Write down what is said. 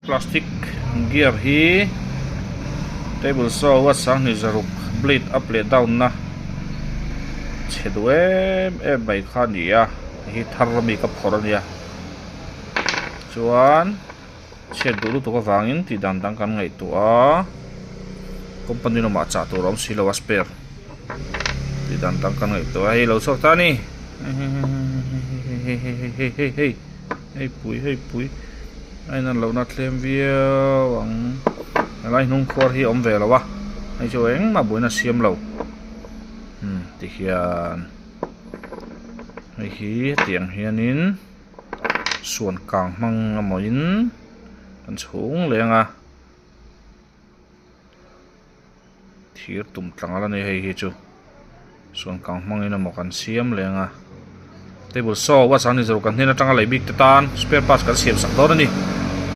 Plastic gear hi table saw a 2006 blade up leh down na chhe duh em em mai kha a ni a hei hi thar ami ka phawrh a nia chuan chhiat duh lutuk avangin tih dan dang kan ngaihtuah a company lamah chah tur a awm si lo a spare tih dan dang kan ngaihtuah a hei lo chhuak ta a ni hei hei hei hei hei. Hei pui hei pui a in an lohna tlem viau ang helai hnung khuar hi a awm ve lo a hei chu engmah buaina a siam lo umm tihian hei hi hetiang hianin suan kang hmang emaw in kan chhung leng a thir tum tlang ala ni hei hi chu sawn kang hmangin emaw kan siam leng a table saw a chang ni zo kan hnen atanga lei bik te tan spare parts kan siam sak dawn a ni.